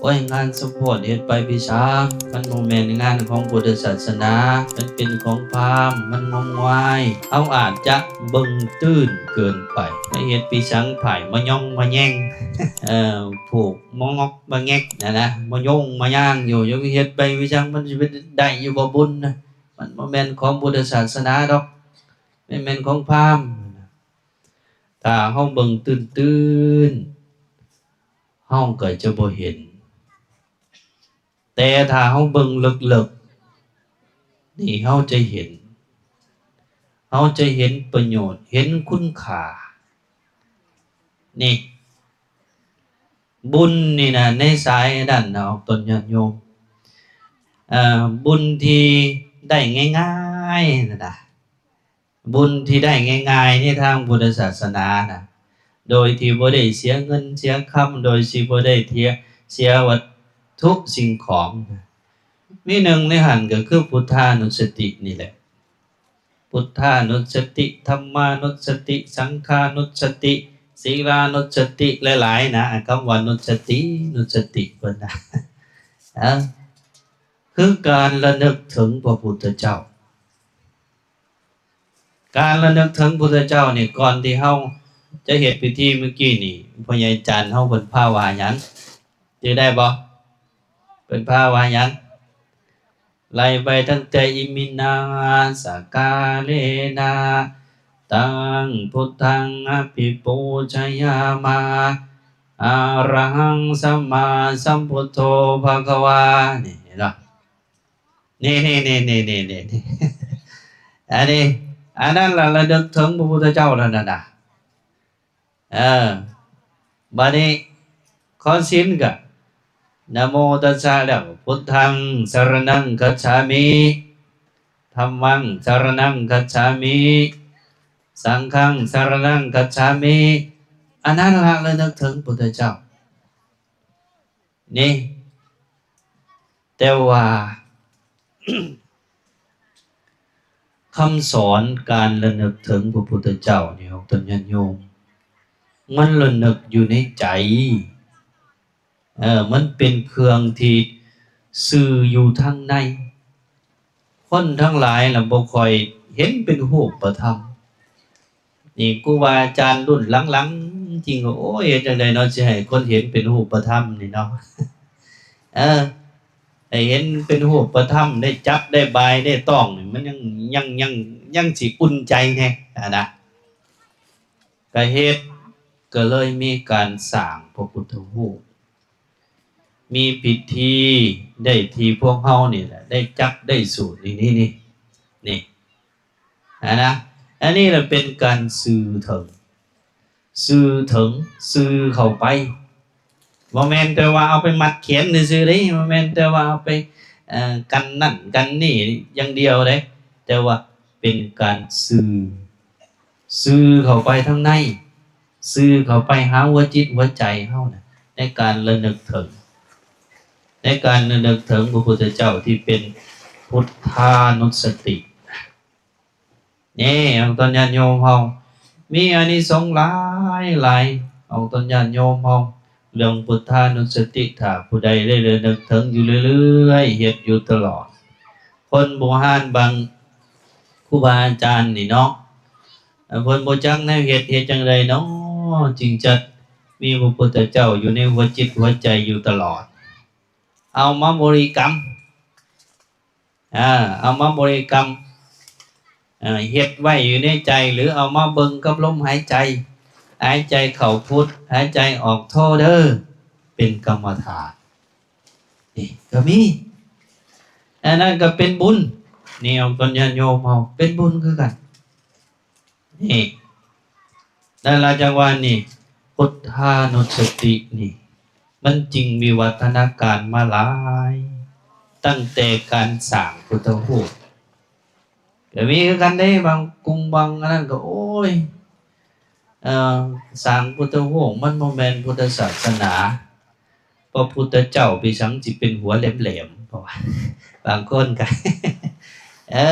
ໂອ້ຍ ງານສົມໂພດເຮັດໄປພີ່ສາວ ມັນບໍ່ແມ່ນງານຂອງພຸດທະສາສະໜາ ມັນເປັນຂອງພາມ ມັນງົມງວາຍ ເຮົາອາດຈະເບິ່ງຕື່ນເກີນໄປ ໄປເຮັດພິສັງຜາຍມະຍົງມະແຍງ ເອີ ຜູກມະງອກມະແງກຫັ້ນນະ ມະຍົງມະຍາງຢູ່ ຢ່າໄປເຮັດໄປພີ່ສາວ ມັນຊິໄປໄດ້ຢູ່ບໍ່ບຸນນະ ມັນບໍ່ແມ່ນຂອງພຸດທະສາສະໜາດອກ ມັນແມ່ນຂອງພາມ. ຖ້າເຮົາເບິ່ງຕື້ນໆ ເຮົາກໍຈະບໍ່ເຫັນ, ແຕ່ຖ້າເຮົາເບິ່ງເລິກໆ ນີ້ເຮົາຈະເຫັນ, ເຮົາຈະເຫັນປະໂຫຍດ, ເຫັນຄຸນຄ່າ. ນີ້ ບຸນນີ້ນະ ໃນສາຍນັ້ນນະ ອອກຕົນຍາດໂຍມ, ເອີ ບຸນທີ່ໄດ້ງ່າຍໆ ຫັ້ນນະ. ບຸນທີ່ໄດ້ງ່າຍໆໃນທາງພຸດທະສາສະໜານະ ໂດຍທີ່ບໍ່ໄດ້ເສຍເງິນເສຍຄຳ ໂດຍທີ່ບໍ່ໄດ້ເສຍ ເສຍວັດຖຸສິ່ງຂອງ. ມີໜຶ່ງໃນຫັ້ນກໍຄືພຸດທານຸດສະຕິນີ້ແຫຼະ. ພຸດທານຸດສະຕິ, ທຳມານຸດສະຕິ, ສັງຄານຸດສະຕິ, ສີລານຸດສະຕິ ຫຼາຍໆນະ. ຄຳວ່ານຸດສະຕິ, ນຸດສະຕິເພິ່ນນະ ເອີ ຄືການລະນຶກເຖິງພະພຸດທະເຈົ້າ. ການລະນຶກເຖິງພຸດທະເຈົ້ານີ້ ກ່ອນທີ່ເຮົາຈະເຮັດພິທີມື້ກີ້ນີ້ ພໍ່ໃຫຍ່ຈານເຮົາເພິ່ນພາວ່າຫຍັງ? ຈື່ໄດ້ບໍ່? ເພິ່ນພາວ່າຫຍັງ? ໄລ່ໄປຕັ້ງແຕ່ ອິມິນາ ສະກາເລນະ ຕັງ ພຸດທັງ ອະພິປູຊະຍາມາ ອະລະຫັງ ສຳມາສຳພຸດໂທ ພະຄະວາ ນີ້ເຫັນບໍ່? ນີ້ໆ ອັນນີ້ ອັນນັ້ນລະລະນຶກເຖິງພະພຸດທະເຈົ້າແລ້ວນັ້ນນະ. ເອີ ບາດນີ້ຂໍສິນກະ ນະໂມຕັດສະແລ້ວ ພຸດທັງສະຣະນັງຄັດສາມິ ທຳມັງສະຣະນັງຄັດສາມິ ສັງຄັງສະຣະນັງຄັດສາມິ ອັນນັ້ນລະລະນຶກເຖິງພຸດທະເຈົ້າ. ນີ້ ແຕ່ວ່າ ຄຳສອນການລະນຶກເຖິງພະພຸດທະເຈົ້ານີ້ ອອກຕົນຍາດໂຍມ ມັນລະນຶກຢູ່ໃນໃຈ. ເອີ ມັນເປັນເຄື່ອງທີ່ສື່ຢູ່ທາງໃນ. ຄົນທັງຫຼາຍລະບໍ່ຄ່ອຍເຫັນເປັນຮູບປະທຳ. ນີ້ຄູບາອາຈານລຸ້ນຫຼັງໆຈິງກໍ ໂອ້ຍ ເຮັດຈັ່ງໃດເນາະ ຊິໃຫ້ຄົນເຫັນເປັນຮູບປະທຳນີ້ເນາະ. ເອີ ໃຫ້ເຫັນເປັນຮູບປະທຳ ໄດ້ຈັບ ໄດ້ບາຍ ໄດ້ຕ້ອງນີ້ ມັນຍັງ ຍັງ ຍັງ ຍັງຊິອຸ່ນໃຈແດ່ຫັ້ນນະ. ກະເຮັດ ກໍເລີຍມີການສ້າງພະພຸດທະຮູບ ມີພິທີ ໄດ້ທີ່ພວກເຮົານີ້ແຫຼະ ໄດ້ຈັບໄດ້ສູດ ນີ້ ນີ້ ນີ້ ນີ້ ຫັ້ນນະ. ອັນນີ້ລະເປັນການສື່ເຖິງ ສື່ເຖິງ ສື່ເຂົ້າໄປ. ບໍ່ແມ່ນແຕ່ວ່າເອົາໄປມັດແຂນຊື່ໆເດ້ ບໍ່ແມ່ນແຕ່ວ່າເອົາໄປ ເອີ ກັນນັ້ນກັນນີ້ຢ່າງດຽວເດ້ ແຕ່ວ່າເປັນການສື່ ສື່ເຂົ້າໄປທາງໃນ ສື່ເຂົ້າໄປຫາຫົວຈິດຫົວໃຈເຮົານະ ໃນການລະນຶກເຖິງ ໃນການລະນຶກເຖິງພະພຸດທະເຈົ້າທີ່ເປັນພຸດທານຸດສະຕິ. ນີ້ ອອກຕົນຍາດໂຍມເຮົາ ມີອານິສົງຫຼາຍໆ ອອກຕົນຍາດໂຍມເຮົາ ເລື່ອງພຸດທານຸດສະຕິ ຖ້າຜູ້ໃດໄດ້ລະນຶກເຖິງຢູ່ເລື້ອຍໆ ເຮັດຢູ່ຕະຫຼອດ. ຄົນບູຮານບາງຄູບາອາຈານນີ້ເນາະ ເພິ່ນບໍ່ຈັກແນວເຮັດ ເຮັດຈັ່ງໃດເນາະ ຈຶ່ງຈະມີພະພຸດທະເຈົ້າຢູ່ໃນຫົວຈິດຫົວໃຈຢູ່ຕະຫຼອດ? ເອົາມາບໍລິກຳ ເອົາມາບໍລິກຳ ເຮັດໄວ້ຢູ່ໃນໃຈ ຫຼື ເອົາມາເບິ່ງກັບລົມຫາຍໃຈ ຫາຍໃຈເຂົ້າພຸດ ຫາຍໃຈອອກໂທເດີ ເປັນກຳມະຖານ ນີ້ກໍມີ. ອັນນັ້ນກໍເປັນບຸນ ນີ້ ອອກຕົນຍາດໂຍມເຮົາເປັນບຸນຄືກັນ. ນີ້ ນັ້ນລະຈັ່ງວ່ານີ້ ພຸດທານຸດສະຕິນີ້ ມັນຈຶ່ງວິວັດທະນາການມາຫຼາຍ ຕັ້ງແຕ່ການສ້າງພຸດທະຮູບ ກໍມີຄືກັນເດ້. ບາງກຸ່ມບາງອັນນັ້ນກໍ ໂອ້ຍ ເອີ ສ້າງພຸດທະຮູບ ມັນບໍ່ແມ່ນພຸດທະສາສະໜາ ພະພຸດທະເຈົ້າໄປສັງຊິເປັນຫົວແຫຼມໆ ເພາະວ່າບາງຄົນກໍ ເອີ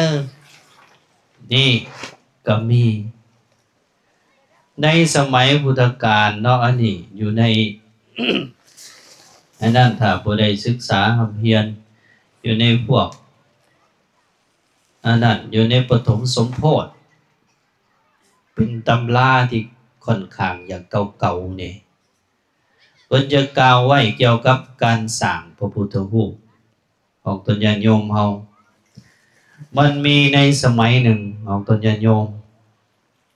ນີ້ກໍມີ ໃນສະໄໝພຸດທະການເນາະ ອັນນີ້ຢູ່ໃນ ອັນນັ້ນຖ້າຜູ້ໃດສຶກສາຮ່ຳຮຽນຢູ່ໃນພວກ ອັນນັ້ນຢູ່ໃນປະຖົມສົມໂພດ ເປັນຕຳລາທີ່ຂ້ອນຂ້າງຈະເກົ່າໆນີ້ ເພິ່ນຈະກ່າວໄວ້ກ່ຽວກັບການສ້າງພະພຸດທະຮູບຂອງຕົນຍາດໂຍມເຮົາ. ມັນມີໃນສະໄໝໜຶ່ງຂອງຕົນຍາດໂຍມ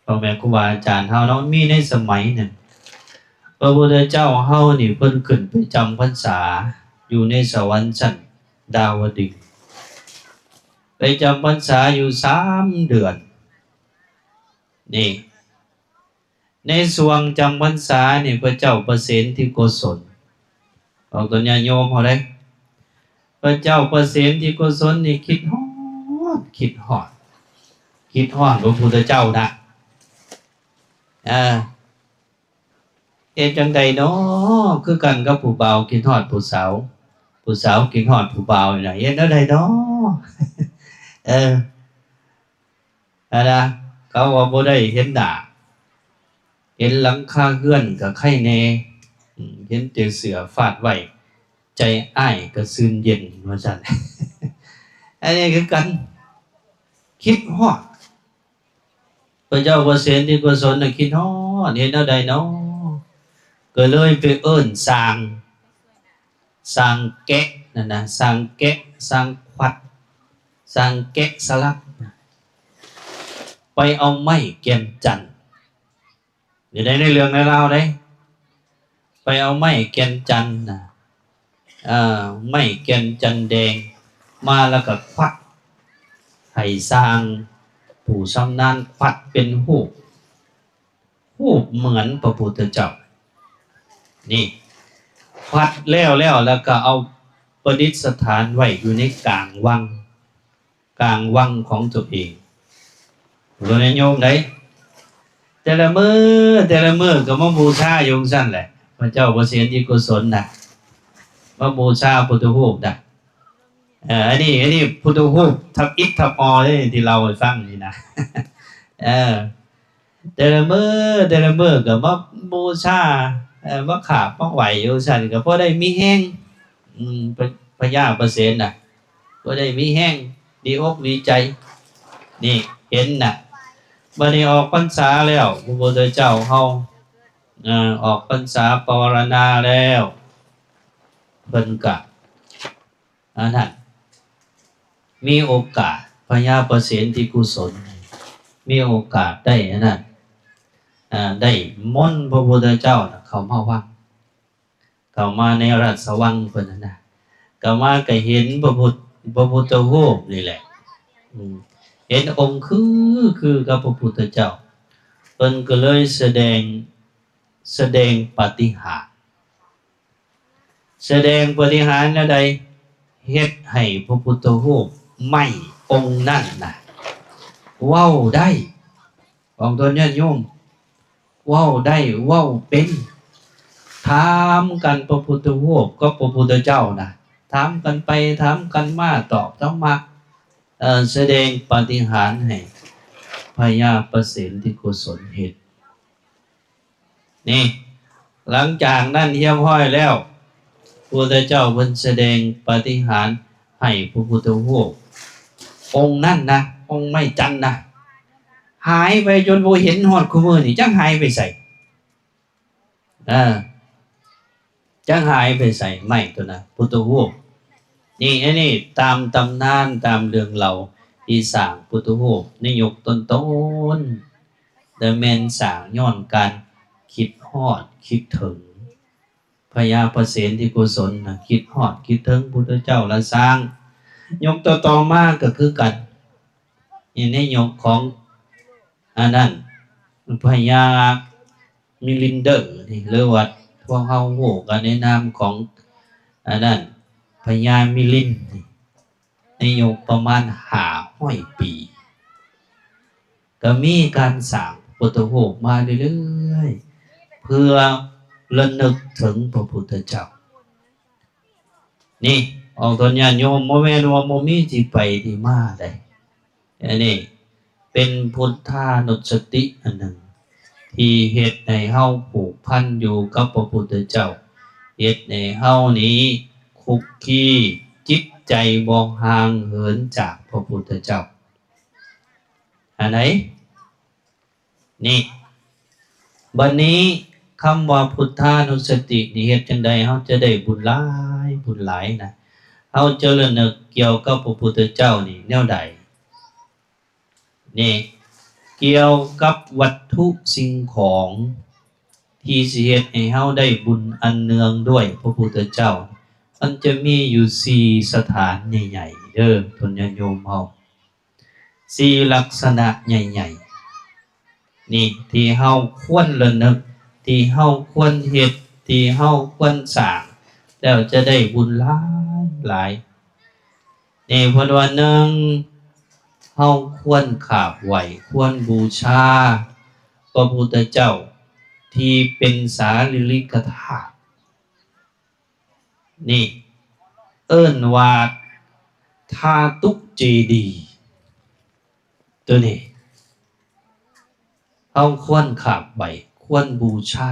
ພໍ່ແມ່ຄູບາອາຈານເຮົາເນາະ ມີໃນສະໄໝໜຶ່ງ ພະພຸດທະເຈົ້າເຮົານີ້ເພິ່ນຂຶ້ນໄປຈຳພັນສາຢູ່ໃນສະຫວັນຊັ້ນດາວະດຶງ ໄປຈຳພັນສາຢູ່ສາມເດືອນ. ນີ້ ໃນຊ່ວງຈຳພັນສານີ້ ພະເຈົ້າປະເສນທິໂກສົນ ອອກຕົນຍາດໂຍມເຮົາເດ້ ພະເຈົ້າປະເສນທິໂກສົນນີ້ຄິດຮອດ ຄິດຮອດ ຄິດຮອດພະພຸດທະເຈົ້ານະ ເອີ ເຮັດຈັ່ງໃດນໍ ຄືກັນກັບຜູ້ບ່າວຄິດຮອດຜູ້ສາວ ຜູ້ສາວຄິດຮອດຜູ້ບ່າວນີ້ນະ ເຮັດແນວໃດນໍ ເອີ ຫັ້ນນະ ເຂົາວ່າບໍ່ໄດ້ເຫັນໜ້າ ເຫັນຫຼັງຄາເຮືອນກໍໄຄແດ່ ເຫັນແຕ່ເສື້ອຟາດໄວ້ ໃຈອ້າຍກໍຊື່ນເຢັນ ວ່າຊັ້ນ. ອັນນີ້ຄືກັນ ຄິດຮອດ ພະເຈົ້າປະເສນທິໂກສົນນະຄິດຮອດ ເຮັດແນວໃດນໍ ກໍເລີຍໄປເອີ້ນຊ່າງ ຊ່າງແກະນັ້ນນະ ຊ່າງແກະ ຊ່າງຂວັດ ຊ່າງແກະສະຫຼັກ ໄປເອົາໄມ້ແກ່ນຈັນ ຢູ່ໃນ ໃນເລື່ອງໃນລາວເດ້ ໄປເອົາໄມ້ແກ່ນຈັນນະ ເອີ ໄມ້ແກ່ນຈັນແດງມາ ແລ້ວກໍຂວັດ ໃຫ້ຊ່າງຜູ້ຊຳນານຂວັດເປັນຮູບ ຮູບເໝືອນພະພຸດທະເຈົ້າ ນີ້ ຂວັດແລ້ວ ແລ້ວ ແລ້ວກໍເອົາປະດິດສະຖານໄວ້ຢູ່ໃນກາງວັງ ກາງວັງຂອງຕົວເອງ ບໍ່ໄດ້ໂຍມໃດ ແຕ່ລະມື້ ແຕ່ລະມື້ກໍມາບູຊາຢູ່ຈັ່ງຊັ້ນແຫຼະ ພະເຈົ້າປະເສນທິໂກສົນນະ ມາບູຊາພຸດທະຮູບນະ. ເອີ ອັນນີ້ ອັນນີ້ພຸດທະຮູບທຳອິດທຳອໍເດ້ ທີ່ເລົ່າໃຫ້ຟັງນີ້ນະ ເອີ ແຕ່ລະມື້ ແຕ່ລະມື້ກໍມາບູຊາ ເອີ ມາຂາບມາໄຫວ້ຢູ່ຊັ້ນ ກໍພໍໄດ້ມີແຮງ ອືມ ພະ ພະຍາປະເສນນະ ພໍໄດ້ມີແຮງ ດີອົກດີໃຈ ນີ້ເຫັນນະ. ບັດນີ້ອອກພັນສາແລ້ວ ພະພຸດທະເຈົ້າເຮົາ ເອີ ອອກພັນສາປະວາລະນາແລ້ວ ເພິ່ນກະ ອັນນັ້ນ ມີໂອກາດ ພະຍາປະເສນທິໂກສົນ ມີໂອກາດໄດ້ອັນນັ້ນ ເອີ ໄດ້ມົນພະພຸດທະເຈົ້ານະເຂົ້າມາວັງ ເຂົ້າມາໃນລາຊະວັງເພິ່ນຫັ້ນນະ ເຂົ້າມາກໍເຫັນພະພຸດ ພະພຸດທະຮູບນີ້ແຫຼະ ອືມ ເຫັນອົງຄື ຄືກັບພະພຸດທະເຈົ້າ ເພິ່ນກໍເລີຍສະແດງ ສະແດງປາຕິຫານ ສະແດງປາຕິຫານແນວໃດ? ເຮັດໃຫ້ພະພຸດທະຮູບໄມ້ອົງນັ້ນນະ ເວົ້າໄດ້ ອອກຕົນຍາດໂຍມ ເວົ້າໄດ້ ເວົ້າເປັນ ຖາມກັນ ພະພຸດທະຮູບກັບພະພຸດທະເຈົ້ານະ ຖາມກັນໄປຖາມກັນມາ ຕອບທຳມະ ເອີ ສະແດງປາຕິຫານໃຫ້ພະຍາປະເສນທິໂກສົນເຫັນ. ນີ້ ຫຼັງຈາກນັ້ນຮຽບຮ້ອຍແລ້ວ ພະພຸດທະເຈົ້າເພິ່ນສະແດງປາຕິຫານໃຫ້ພະພຸດທະຮູບອົງນັ້ນນະ ອົງໄມ້ຈັນນະ ຫາຍໄປຈົນບໍ່ເຫັນຮອດຄູ່ມື້ນີ້ ຈັກຫາຍໄປໃສ ເອີ ຈັກຫາຍໄປໃສໄມ້ຕົວນັ້ນ ພຸດທະຮູບ ນີ້ ອັນນີ້ຕາມຕຳນານ ຕາມເລື່ອງເລົ່າທີ່ສ້າງພຸດທະຮູບໃນຍຸກຕົ້ນໆ ແຕ່ແມ່ນສ້າງຍ້ອນການຄິດຮອດຄິດເຖິງ ພະຍາປະເສນທິໂກສົນນະ ຄິດຮອດຄິດເຖິງພຸດທະເຈົ້າລະສ້າງ. ຍຸກຕໍ່ໆມາກໍຄືກັນ ນີ້ໃນຍຸກຂອງ ອັນນັ້ນ ພະຍາມິລິນເດີນີ້ ຫຼືວ່າພວກເຮົາຮູ້ກັນໃນນາມຂອງ ອັນນັ້ນ ພະຍາມິລິນນີ້ ໃນຍຸກປະມານຫ້າຮ້ອຍປີ ກໍມີການສ້າງພຸດທະຮູບມາເລື້ອຍໆ ເພື່ອລະນຶກເຖິງພະພຸດທະເຈົ້າ. ນີ້ ອອກຕົນຍາດໂຍມ ບໍ່ແມ່ນວ່າບໍ່ມີທີ່ໄປທີ່ມາໃດ. ອັນນີ້ເປັນພຸດທານຸດສະຕິອັນໜຶ່ງ ທີ່ເຮັດໃຫ້ເຮົາຜູກພັນຢູ່ກັບພະພຸດທະເຈົ້າ ເຮັດໃຫ້ເຮົານີ້ຄຸກຄີ ຈິດໃຈບໍ່ຫ່າງເຫີນຈາກພະພຸດທະເຈົ້າ. ອັນໃດ? ນີ້ ບັດນີ້ຄຳວ່າພຸດທານຸສະຕິນີ້ ເຮັດຈັ່ງໃດເຮົາຈະໄດ້ບຸນຫຼາຍ ບຸນຫຼາຍນະ? ເຮົາຈະລະນຶກກ່ຽວກັບພະພຸດທະເຈົ້ານີ້ແນວໃດ? ນີ້ ກ່ຽວກັບວັດຖຸສິ່ງຂອງທີ່ຊິເຮັດໃຫ້ເຮົາໄດ້ບຸນອັນເນື່ອງດ້ວຍພະພຸດທະເຈົ້າ ມັນຈະມີຢູ່ສີ່ສະຖານໃຫຍ່ໆເດີ ທ່ານຍາດໂຍມເຮົາ. ສີ່ລັກສະນະໃຫຍ່ໆ ນີ້ ທີ່ເຮົາຄວນລະນຶກ ທີ່ເຮົາຄວນເຮັດ ທີ່ເຮົາຄວນສ້າງ ແລ້ວຈະໄດ້ບຸນຫຼາຍໆ. ນີ້ ເພິ່ນວ່າ ໜຶ່ງ ເຮົາຄວນຂາບໄຫວ້ ຄວນບູຊາພະພຸດທະເຈົ້າທີ່ເປັນສາລີລິກະທາດ. ນີ້ ເອີ້ນວ່າທາຕຸເຈດີ. ໂຕນີ້ ເຮົາຄວນຂາບໄຫວ້ ຄວນບູຊາ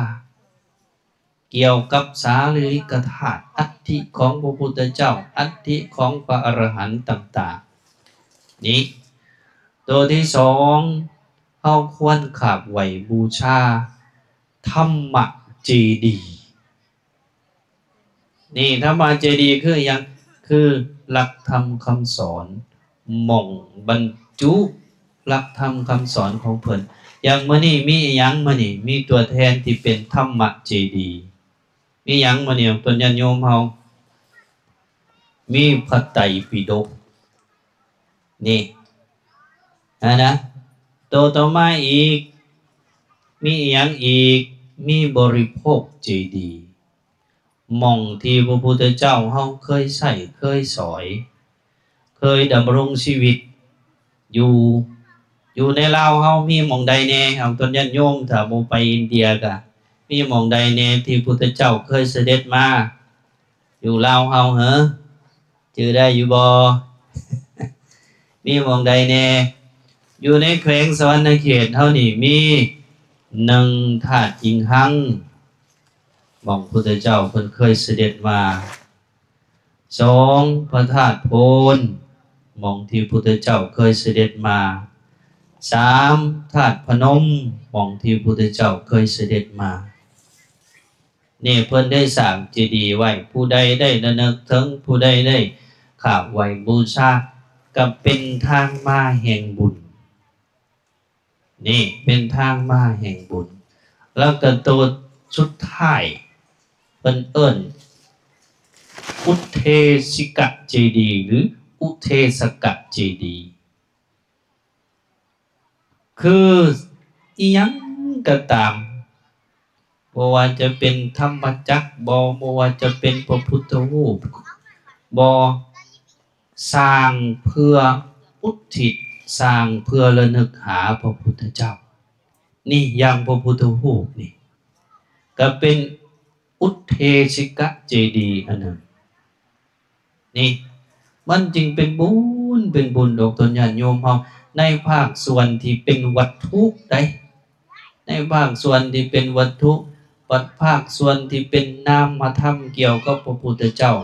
ກ່ຽວກັບສາລີລິກະທາດ ອັດຖິຂອງພະພຸດທະເຈົ້າ ອັດຖິຂອງພະອະລະຫັນຕ່າງໆ ນີ້. ໂຕທີສອງ ເຮົາຄວນຂາບໄຫວ້ບູຊາທຳມະເຈດີ. ນີ້ ທຳມະເຈດີຄືຫຍັງ? ຄືຫຼັກທຳຄຳສອນ ໝ່ອງບັນຈຸຫຼັກທຳຄຳສອນຂອງເພິ່ນ. ຢ່າງມື້ນີ້ມີອີ່ຫຍັງ? ມື້ນີ້ມີຕົວແທນທີ່ເປັນທຳມະເຈດີ. ມີຫຍັງມື້ນີ້ເພິ່ນ ຍາດໂຍມເຮົາ? ມີພະໄຕປິດົກ. ນີ້ ຫັ້ນນະ. ໂຕຕໍ່ມາອີກ ມີອີ່ຫຍັງອີກ? ມີບໍລິໂພກເຈດີ. ໝ່ອງທີ່ພະພຸດທະເຈົ້າເຮົາເຄີຍໃຊ້ ເຄີຍສອຍ ເຄີຍດຳລົງຊີວິດຢູ່. ຢູ່ໃນລາວເຮົາມີໝ່ອງໃດແດ່? ເອົາ ທ່ານຍາດໂຍມ ຖ້າບໍ່ໄປອິນເດຍກະ ມີໝ່ອງໃດແດ່ທີ່ພຸດທະເຈົ້າເຄີຍສະເດັດມາຢູ່ລາວເຮົາເຫີ? ຈື່ໄດ້ຢູ່ບໍ່? ມີໝ່ອງໃດແດ່? ຢູ່ໃນແຂວງສະຫວັນນະເຂດເຮົານີ້ມີ ໜຶ່ງ ທາດຈິງຮັງ ໝ່ອງພຸດທະເຈົ້າເພິ່ນເຄີຍສະເດັດມາ. ສອງ ພະທາດໂພນ ໝ່ອງທີ່ພຸດທະເຈົ້າເຄີຍສະເດັດມາ. ສາມ ທາດພະນົມ ໝ່ອງທີ່ພຸດທະເຈົ້າເຄີຍສະເດັດມາ. ນີ້ເພິ່ນໄດ້ສ້າງເຈດີໄວ້ ຜູ້ໃດໄດ້ລະນຶກເຖິງ ຜູ້ໃດໄດ້ຂາບໄຫວ້ບູຊາ ກໍເປັນທາງມາແຫ່ງບຸນ. ນີ້ເປັນທາງມາແຫ່ງບຸນ. ແລ້ວກໍໂຕສຸດທ້າຍ ເພິ່ນເອີ້ນ ອຸເທສິກະເຈດີ ຫຼື ອຸເທສະກະເຈດີ. ຄືອີ່ຫຍັງກໍຕາມ ບໍ່ວ່າຈະເປັນທຳມະຈັກບໍ ບໍ່ວ່າຈະເປັນພະພຸດທະຮູບບໍ ສ້າງເພື່ອອຸທິດ ສ້າງເພື່ອລະນຶກຫາພະພຸດທະເຈົ້າ. ນີ້ ຢ່າງພະພຸດທະຮູບນີ້ ກໍເປັນ ອຸເທສິກະເຈດີອັນໜຶ່ງ. ນີ້ ມັນຈຶ່ງເປັນບຸນ ເປັນບຸນດອກ ທ່ານຍາດໂຍມເຮົາ ໃນພາກສ່ວນທີ່ເປັນວັດຖຸໃດ໋ ໃນພາກສ່ວນທີ່ເປັນວັດຖຸ. ບັດພາກສ່ວນທີ່ເປັນນາມະທຳກ່ຽວກັບພະພຸດທະເຈົ້າ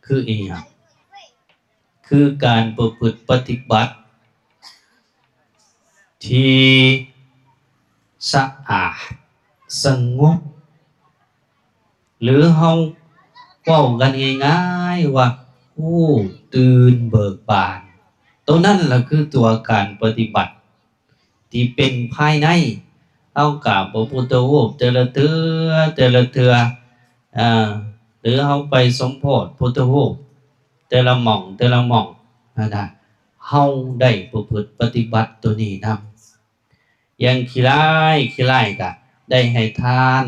ຄືອີ່ຫຍັງ? ຄືການປະພຶດປະຕິບັດທີ່ສະອາດ ສະຫງົບ ຫຼື ເຮົາເວົ້າກັນງ່າຍໆວ່າ ຮູ້ຕື່ນເບີກບານ. ໂຕນັ້ນລະຄືຕົວການປະຕິບັດ ທີ່ເປັນພາຍໃນ. ເຮົາກາບພະພຸດທະຮູບແຕ່ລະເທື່ອ ແຕ່ລະເທື່ອ ເອີ ຫຼື ເຮົາໄປສົມໂພດພຸດທະຮູບແຕ່ລະໝ່ອງ ແຕ່ລະໝ່ອງຫັ້ນນະ ເຮົາໄດ້ປະພຶດປະຕິບັດໂຕນີ້ນຳ. ຢ່າງຂີ້ລ້າຍ ຂີ້ລ້າຍກະໄດ້ໃຫ້ທານ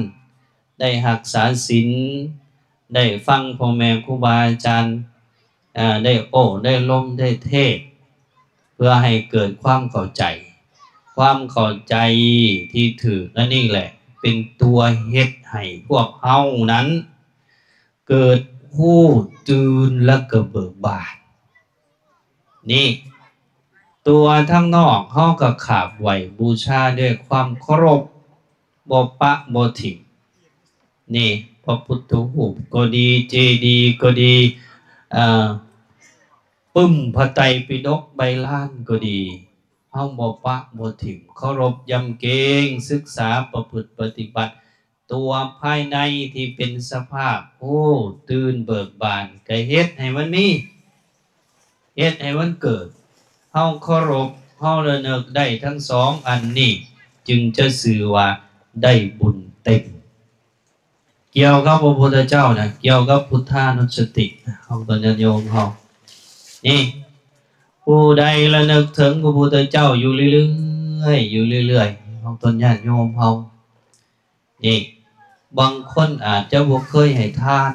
ໄດ້ຮັກສາສິນ ໄດ້ຟັງພໍ່ແມ່ຄູບາອາຈານ ເອີ ໄດ້ໂອ້ ໄດ້ລົມ ໄດ້ເທດ ເພື່ອໃຫ້ເກີດຄວາມເຂົ້າໃຈ. ຄວາມເຂົ້າໃຈທີ່ຖືກອັນນີ້ແຫຼະ ເປັນຕົວເຮັດໃຫ້ພວກເຮົານັ້ນເກີດຮູ້ຕື່ນ ແລະ ກໍເບີກບານ. ນີ້ ຕົວທາງນອກເຮົາກໍຂາບໄຫວ້ບູຊາດ້ວຍຄວາມເຄົາລົບ ບໍ່ປະບໍ່ຖິ້ມ. ນີ້ ເພ ພະພຸດທະຮູບກໍດີ, ເຈດີກໍດີ, ເອີ ປຶ້ມພະໄຕປິດົກໃບລານກໍດີ, ເຮົາບໍ່ປະບໍ່ຖິ້ມ, ເຄົາລົບຢຳເກງ, ສຶກສາປະພຶດປະຕິບັດຕົວພາຍໃນທີ່ເປັນສະພາບ, ໂອ້ ຕື່ນເບີກບານ, ກະເຮັດໃຫ້ມັນມີ, ເຮັດໃຫ້ມັນເກີດ. ເຮົາເຄົາລົບ, ເຮົາລະນຶກໄດ້ທັງສອງອັນນີ້, ຈຶ່ງຈະຊື່ວ່າໄດ້ບຸນເຕັມ. ກ່ຽວກັບພະພຸດທະເຈົ້ານະ, ກ່ຽວກັບພຸດທານຸສະຕິນະ, ຂອງຕົນຍາດໂຍມເຮົານີ້, ຜູ້ໃດລະນຶກເຖິງພະພຸດທະເຈົ້າຢູ່ເລື້ອຍໆ, ຢູ່ເລື້ອຍໆ, ຂອງຕົນຍາດໂຍມເຮົານີ້, ບາງຄົນອາດຈະບໍ່ເຄີຍໃຫ້ທານ,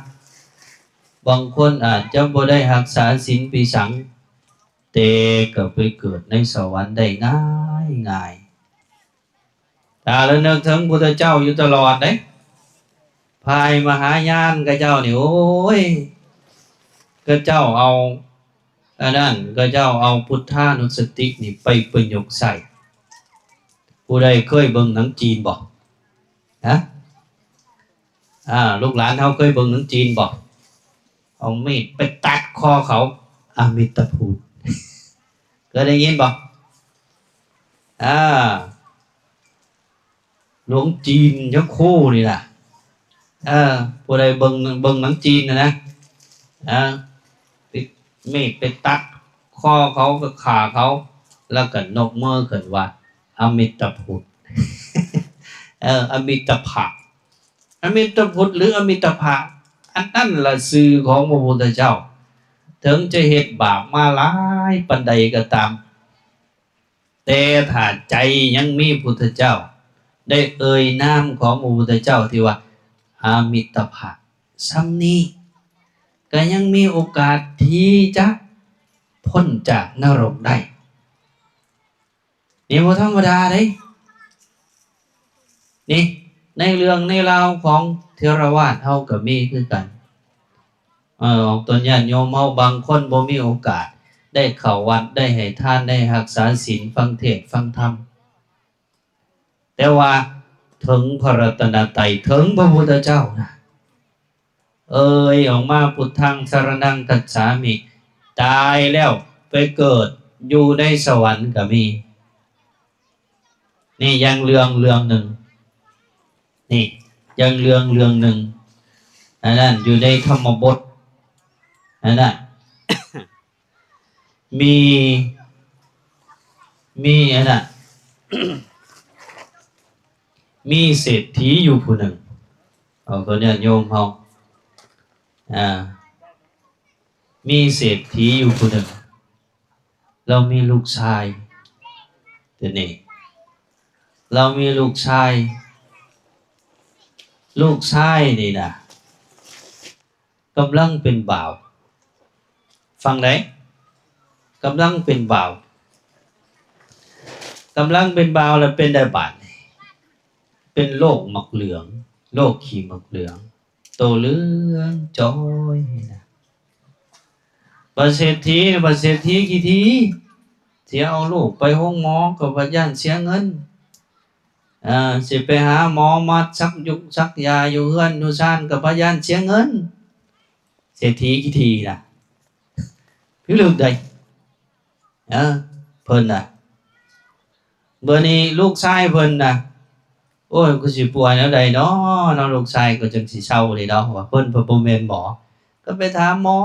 ບາງຄົນອາດຈະບໍ່ໄດ້ຮັກສາສິນປີສັງ, ແຕ່ກໍໄປເກີດໃນສະຫວັນໄດ້ງ່າຍໆ. ຖ້າລະນຶກເຖິງພຸດທະເຈົ້າຢູ່ຕະຫຼອດເດ້, ພາຍມະຫາຍານເຂົາເຈົ້ານີ້, ໂອ້ຍ, ເຂົາເຈົ້າເອົາອັນນັ້ນ, ເຂົາເຈົ້າເອົາພຸດທານຸສະຕິນີ້ໄປປະຍຸກໃຊ້. ຜູ້ໃດເຄີຍເບິ່ງໜັງຈີນບໍ່? ຮະ? ອ່າ, ລູກຫຼານເຮົາເຄີຍເບິ່ງໜັງຈີນບໍ່? ເອົາມີດໄປຕັດຄໍເຂົາ, ອະມິດຕະພຸດ. ເຄີຍໄດ້ຍິນບໍ່? ອ່າ, ຫຼວງຈີນ ຍະໂຄນີ້ລະ. ເອີ, ຜູ້ໃດເບິ່ງ, ເບິ່ງໜັງຈີນນະນະ, ເອີ, ມີດໄປຕັດຄໍເຂົາ, ໄປຂ້າເຂົາ, ແລ້ວກໍຍົກມືຂຶ້ນວ່າ ອະມິດຕະພຸດ. ເອີ, ອະມິດຕະພະ. ອະມິດຕະພຸດ ຫຼື ອະມິດຕະພະ, ອັນນັ້ນລະຊື່ຂອງພະພຸດທະເຈົ້າ. ເຖິງຈະເຮັດບາບມາຫຼາຍປານໃດກໍຕາມ, ແຕ່ຖ້າໃຈຍັງມີພຸດທະເຈົ້າ, ໄດ້ເອີ່ຍນາມຂອງພະພຸດທະເຈົ້າທີ່ວ່າອາມິດຕະພະ, ສ່ຳນີ້ກໍຍັງມີໂອກາດທີ່ຈະພົ້ນຈາກນະລົກໄດ້. ນີ້ບໍ່ທຳມະດາເດ້. ນີ້ໃນເລື່ອງໃນລາວຂອງເຖລະວາດເຮົາກໍມີຄືກັນ. ເອີ, ອອກຕົນຍາດໂຍມເຮົາບາງຄົນບໍ່ມີໂອກາດໄດ້ເຂົ້າວັດ, ໄດ້ໃຫ້ທານ, ໄດ້ຮັກສາສິນ, ຟັງເທດ, ຟັງທຳ. ແຕ່ວ່າເຖິງພະລັດຕະນະໄຕ, ເຖິງພະພຸດທະເຈົ້ານະ, ເອີ່ຍອອກມາ ພຸດທັງສະຣະນັງຄັດສາມິ, ຕາຍແລ້ວໄປເກີດຢູ່ໃນສະຫວັນກໍມີ. ນີ້ຢ່າງເລື່ອງເລື່ອງໜຶ່ງ, ນີ້ຢ່າງເລື່ອງເລື່ອງໜຶ່ງ, ອັນນັ້ນຢູ່ໃນທຳມະບົດ, ອັນນັ້ນ ມີ ມີອັນນ່າ ມີເສດຖີຢູ່ຜູ້ໜຶ່ງ, ເອົາ ກໍຍາດໂຍມເຮົາ, ອ່າ ມີເສດຖີຢູ່ຜູ້ໜຶ່ງ, ລາວມີລູກຊາຍ, ດຽວນີ້ ລາວມີລູກຊາຍ, ລູກຊາຍນີ້ນະ ກຳລັງເປັນບ່າວ. ຟັງໄດ້? ກຳລັງເປັນບ່າວ, ກຳລັງເປັນບ່າວແລ້ວເປັນໄດ້ບາດນີ້, ເປັນໂລກໝາກເຫຼືອງ, ໂລກຂີ້ໝາກເຫຼືອງ, ໂຕເຫຼືອງຈ່ອຍນະ. ບັດເສດຖີ, ບັດເສດຖີຂີ້ຖີ, ຊິເອົາລູກໄປໂຮງໝໍກໍບັດຢ້ານເສຍເງິນ. ເອີ ຊິໄປຫາໝໍມາສັກຍຸກສັກຢາຢູ່ເຮືອນຢູ່ຊານກໍບໍ່ຢ້ານເສຍເງິນ. ເສດຖີຂີ້ຖີນະ ພິລຶກໃດ໋ ເອີ ເພິ່ນນະ. ບາດນີ້ລູກຊາຍເພິ່ນນະ ໂອ້ຍ ຄືຊິປົວແນວໃດເນາະ ເນາະ ລູກຊາຍກໍຈັ່ງຊິເຊົາເດ້ເນາະ ວ່າເພິ່ນ ເພິ່ນບໍ່ແມ່ນໝໍ ກໍໄປຖາມໝໍ.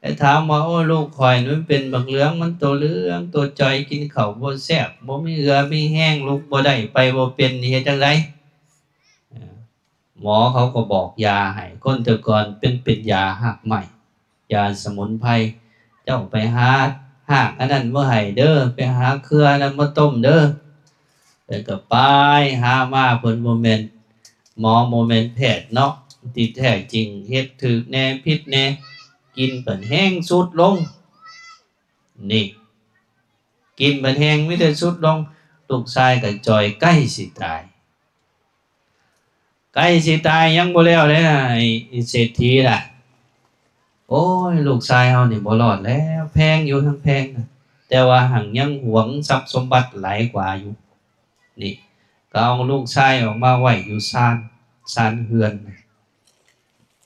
ໄປຖາມວ່າ ໂອ້ ລູກຂ້ອຍມັນເປັນບັກເຫຼືອງ ມັນໂຕເຫຼືອງໂຕຈ່ອຍ ກິນເຂົ້າບໍ່ແຊບ ບໍ່ມີເຫື່ອມີແຮງ ລຸກບໍ່ໄດ້ ໄປບໍ່ເປັນ ເຮັດຈັ່ງໃດ? ເອີ ໝໍເຂົາກໍບອກຢາໃຫ້. ຄົນແຕ່ກ່ອນເປັນ ເປັນຢາຮາກໄມ້ ຢາສະໝຸນໄພ, ເຈົ້າໄປຫາຮາກອັນນັ້ນມາໃຫ້ເດີ ໄປຫາເຄືອອັນນັ້ນມາຕົ້ມເດີ. ເພິ່ນກໍໄປຫາມາ ເພິ່ນບໍ່ແມ່ນໝໍ ບໍ່ແມ່ນແພດເນາະ ທີ່ແທ້ຈິງ ເຮັດຖືກແດ່ ຜິດແດ່ ກິນເພິ່ນແຮງສຸດລົງ. ນີ້ ກິນເພິ່ນແຮງມີແຕ່ສຸດລົງ. ລູກຊາຍກໍຈ່ອຍໃກ້ຊິຕາຍ ໃກ້ຊິຕາຍ ຍັງບໍ່ແລ້ວເດ້ ໄອ້ເສດຖີນະ. ໂອ້ຍ ລູກຊາຍເຮົານີ້ບໍ່ລອດແລ້ວ ແພງຢູ່ທັງແພງນະ ແຕ່ວ່າຫັງຍັງຫວງຊັບສົມບັດຫຼາຍກວ່າຢູ່. ນີ້ ກໍເອົາລູກຊາຍອອກມາໄວ້ຢູ່ຊານ ຊານເຮືອນ.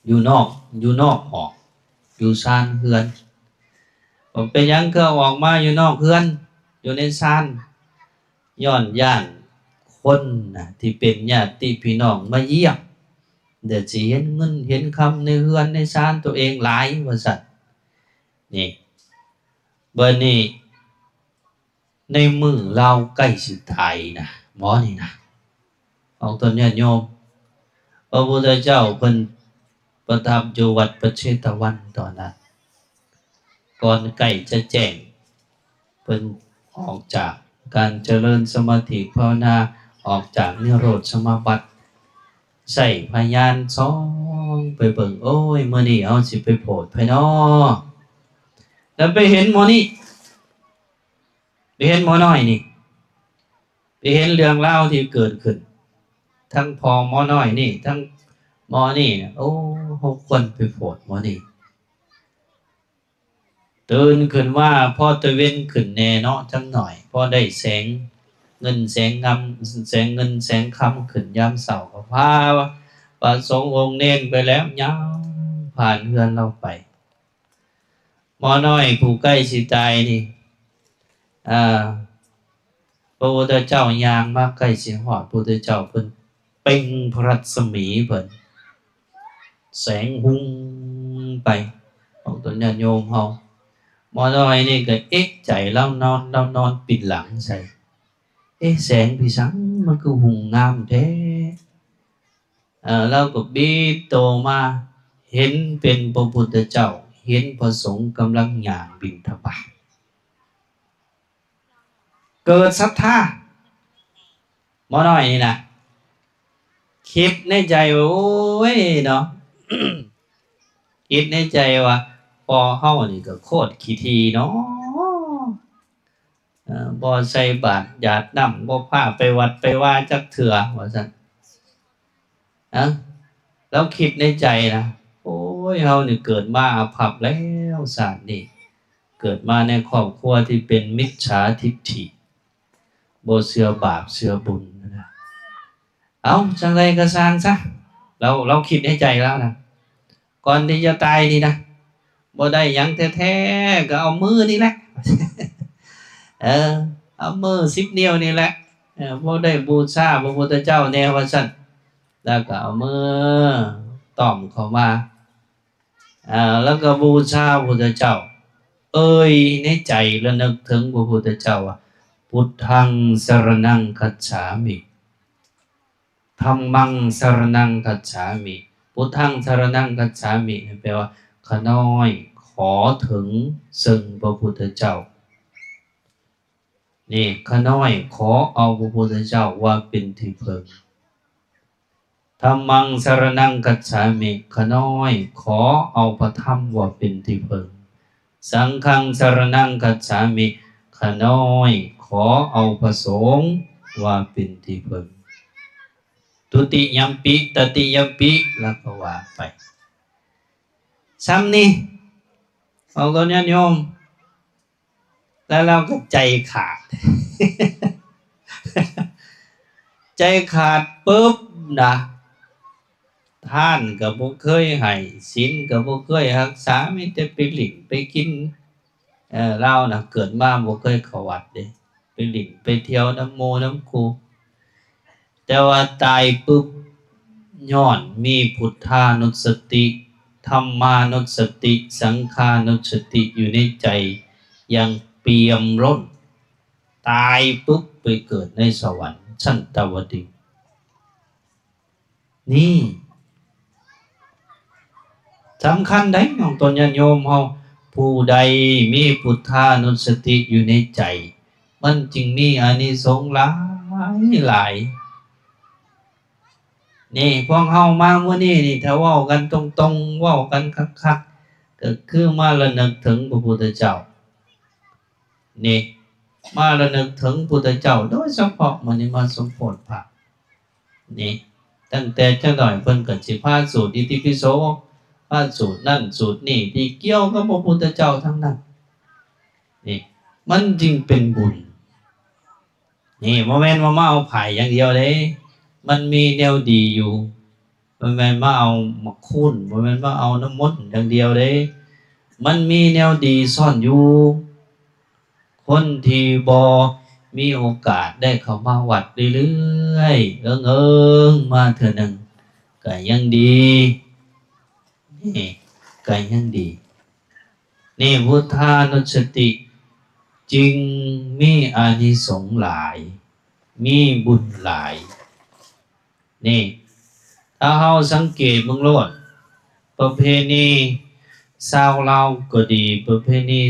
ຢູ່ນອກ ຢູ່ນອກຫ້ອງ ຢູ່ຊານເຮືອນ. ເປັນຫຍັງຄືເອົາອອກມາຢູ່ນອກເຮືອນ ຢູ່ໃນຊານ? ຍ້ອນຢ້ານຄົນນະ ທີ່ເປັນຍາດຕິພີ່ນ້ອງມາຢ້ຽມ ແລ້ວຊິເຫັນເງິນເຫັນຄຳໃນເຮືອນໃນຊານຕົວເອງຫຼາຍ ວ່າຊັ້ນ. ນີ້ ບັດນີ້ ໃນມື້ລາວໃກ້ຊິຕາຍນະ ໝໍນີ້ນະ ຂອງຕົນຍາດໂຍມ ພະພຸດທະເຈົ້າເພິ່ນປະທັບຢູ່ວັດພະເຊຕະວັນຕອນນັ້ນ ກ່ອນໃກ້ຈະແຈ້ງ ເພິ່ນອອກຈາກການຈະເລີນສະມາທິພາວະນາ ອອກຈາກນິໂຣດສະມາບັດ ໃຊ້ພະຍານສ່ອງໄປເບິ່ງ ໂອ້ຍ ມື້ນີ້ເຮົາຊິໄປໂຜດໃຜນໍ? ແລ້ວໄປເຫັນໝໍນີ້ ໄປເຫັນໝໍນ້ອຍນີ້ ໄປເຫັນເລື່ອງລາວທີ່ເກີດຂຶ້ນ ທັງພໍ່ໝໍນ້ອຍນີ້ ທັງໝໍນີ້ນະ ໂອ້ ເຮົາຄວນໄປໂຜດໝໍນີ້. ຕື່ນຂຶ້ນມາ ພໍຕາເວັນຂຶ້ນແດ່ເນາະ ຈັກໜ້ອຍ ພໍໄດ້ແສງເງິນແສງຄຳ ແສງເງິນແສງຄຳຂຶ້ນຍາມເຊົ້າ ກໍພາພະສົງອົງເນນໄປແລ້ວ ຍ່າງຜ່ານເຮືອນລາວໄປ. ໝໍນ້ອຍຜູ້ໃກ້ຊິຕາຍນີ້ ເອີ ພະພຸດທະເຈົ້າຍ່າງມາໃກ້ຊິຮອດ ພະພຸດທະເຈົ້າເພິ່ນເປັ່ງພະລັດສະໝີເພິ່ນ ແສງຮຸ່ງໄປ ຂອງຕົນຍາດໂຍມເຮົາ. ໝໍນ້ອຍນີ້ກໍເອະໃຈ ລາວນອນ ລາວນອນປິ່ນຫຼັງໃສ່ ເອະ ແສງພິສັງມັນຄືຮຸ່ງງາມແທ້. ເອີ ລາວກໍບີບໂຕມາ ເຫັນເປັນພະພຸດທະເຈົ້າ ເຫັນພະສົງກຳລັງຍ່າງບິນທະບາດ ເກີດສັດທາ ໝໍນ້ອຍນີ້ນະ ຄິດໃນໃຈວ່າ ໂອ້ຍເນາະ ຄິດໃນໃຈວ່າ ພໍ່ເຮົານີ້ກໍໂຄດຂີ້ຖີ່ເນາະ ເອີ ບໍ່ໃສ່ບາດຢາດນ້ຳ ບໍ່ພາໄປວັດໄປວາຈັກເທື່ອ ວ່າຊັ້ນ. ເອີ ລາວຄິດໃນໃຈນະ ໂອ້ຍ ເຮົານີ້ເກີດມາອາພັບແລ້ວ ຊາດນີ້ ເກີດມາໃນຄອບຄົວທີ່ເປັນມິດສາທິດຖິ ບໍ່ເຊື່ອບາບເຊື່ອບຸນນະ. ເອົາ ຈັ່ງໃດກໍຊ່າງຊະ ລາວ ລາວຄິດໃນໃຈລາວນະ ກ່ອນທີ່ຈະຕາຍນີ້ນະ ບໍ່ໄດ້ຫຍັງແທ້ໆ ກໍເອົາມືນີ້ແຫຼະ ເອີ ເອົາມືສິບນິ້ວນີ້ແຫຼະ ເອີ ບໍ່ໄດ້ບູຊາພະພຸດທະເຈົ້າແດ່ ວ່າຊັ້ນ. ແລ້ວກໍເອົາມືຕ້ອມເຂົ້າມາ ເອີ ແລ້ວກໍບູຊາພະພຸດທະເຈົ້າ ເອີ່ຍໃນໃຈລະນຶກເຖິງພະພຸດທະເຈົ້າວ່າ ພຸດທັງສະຣະນັງຄັດສາມິ ທຳມັງສະຣະນັງຄັດສາມິ ພຸດທັງສະຣະນັງຄັດສາມິ ແປວ່າ ຂ້ານ້ອຍຂໍເຖິງເຊິ່ງພະພຸດທະເຈົ້າ. ນີ້ ຂ້ານ້ອຍຂໍເອົາພະພຸດທະເຈົ້າວ່າເປັນທີ່ເພິ່ງ. ທຳມັງສະຣະນັງຄັດສາມິ ຂ້ານ້ອຍຂໍເອົາພະທຳວ່າເປັນທີ່ເພິ່ງ. ສັງຄັງສະຣະນັງຄັດສາມິ ຂ້ານ້ອຍຂໍເອົາພະສົງວ່າເປັນທີ່ເພິ່ງ. ທຸຕິຍຳປິ ຕະຕິຍຳປິ ແລ້ວກໍວ່າໄປ ຊ່ຳນີ້ ອອກຕົນຍາດໂຍມ ແລ້ວລາວກໍໃຈຂາດ ໃຈຂາດປຶບນະ ທານກໍບໍ່ເຄີຍໃຫ້ ສິນກໍບໍ່ເຄີຍຮັກສາ ມີແຕ່ໄປຫຼິ້ນໄປກິນ. ເອີ ລາວນະເກີດມາບໍ່ເຄີຍເຂົ້າວັດເດ້ ໄປຫຼິ້ນໄປທ່ຽວນຳໝູ່ນຳຄູ່ ແຕ່ວ່າຕາຍປຶບ ຍ້ອນມີພຸດທານຸດສະຕິ ທຳມານຸດສະຕິ ສັງຄານຸດສະຕິຢູ່ໃນໃຈຢ່າງປ່ຽມລົ້ນ ຕາຍປຶບໄປເກີດໃນສະຫວັນຊັ້ນຕາວະດິງ. ນີ້ສຳຄັນໃດ໋ ນ້ອງຕົນຍາດໂຍມເຮົາ ຜູ້ໃດມີພຸດທານຸດສະຕິຢູ່ໃນໃຈ ມັນຈຶ່ງມີອານິສົງຫຼາຍໆ. ນີ້ພວກເຮົາມາມື້ນີ້ນີ້ ຖ້າເວົ້າກັນຕົງໆ ເວົ້າກັນຄັກໆ ກໍຄືມາລະນຶກເຖິງພະພຸດທະເຈົ້າ. ນີ້ ມາລະນຶກເຖິງພຸດທະເຈົ້າ ໂດຍສະເພາະມື້ນີ້ມາສົມໂພດພະ ນີ້ ຕັ້ງແຕ່ຈັກໜ້ອຍເພິ່ນກໍຊິພາສູດອິຕິປິໂສ ພາສູດນັ້ນສູດນີ້ ທີ່ກ່ຽວກັບພະພຸດທະເຈົ້າທັງນັ້ນ. ນີ້ ມັນຈຶ່ງເປັນບຸນ. ນີ້ ບໍ່ແມ່ນວ່າມາເອົາຜາຍຢ່າງດຽວເດ້ ມັນມີແນວດີຢູ່. ບໍ່ແມ່ນມາເອົາໝາກຄູນ, ບໍ່ແມ່ນມາເອົານ້ຳມົນຢ່າງດຽວເດ້, ມັນມີແນວດີຊ້ອນຢູ່. ຄົນທີ່ບໍ່ມີໂອກາດໄດ້ເຂົ້າມາວັດເລື້ອຍໆ ເອີງໆ ມາເທື່ອໜຶ່ງ ກໍຍັງດີ, ນີ້ ກໍຍັງດີ. ນີ້ ພຸດທານຸສະຕິຈຶ່ງມີອານິສົງຫຼາຍ, ມີບຸນຫຼາຍ. ນີ້ ຖ້າເຮົາສັງເກດເບິ່ງໂລດ, ປະເພນີຊາວລາວກໍດີ, ປະເພນີ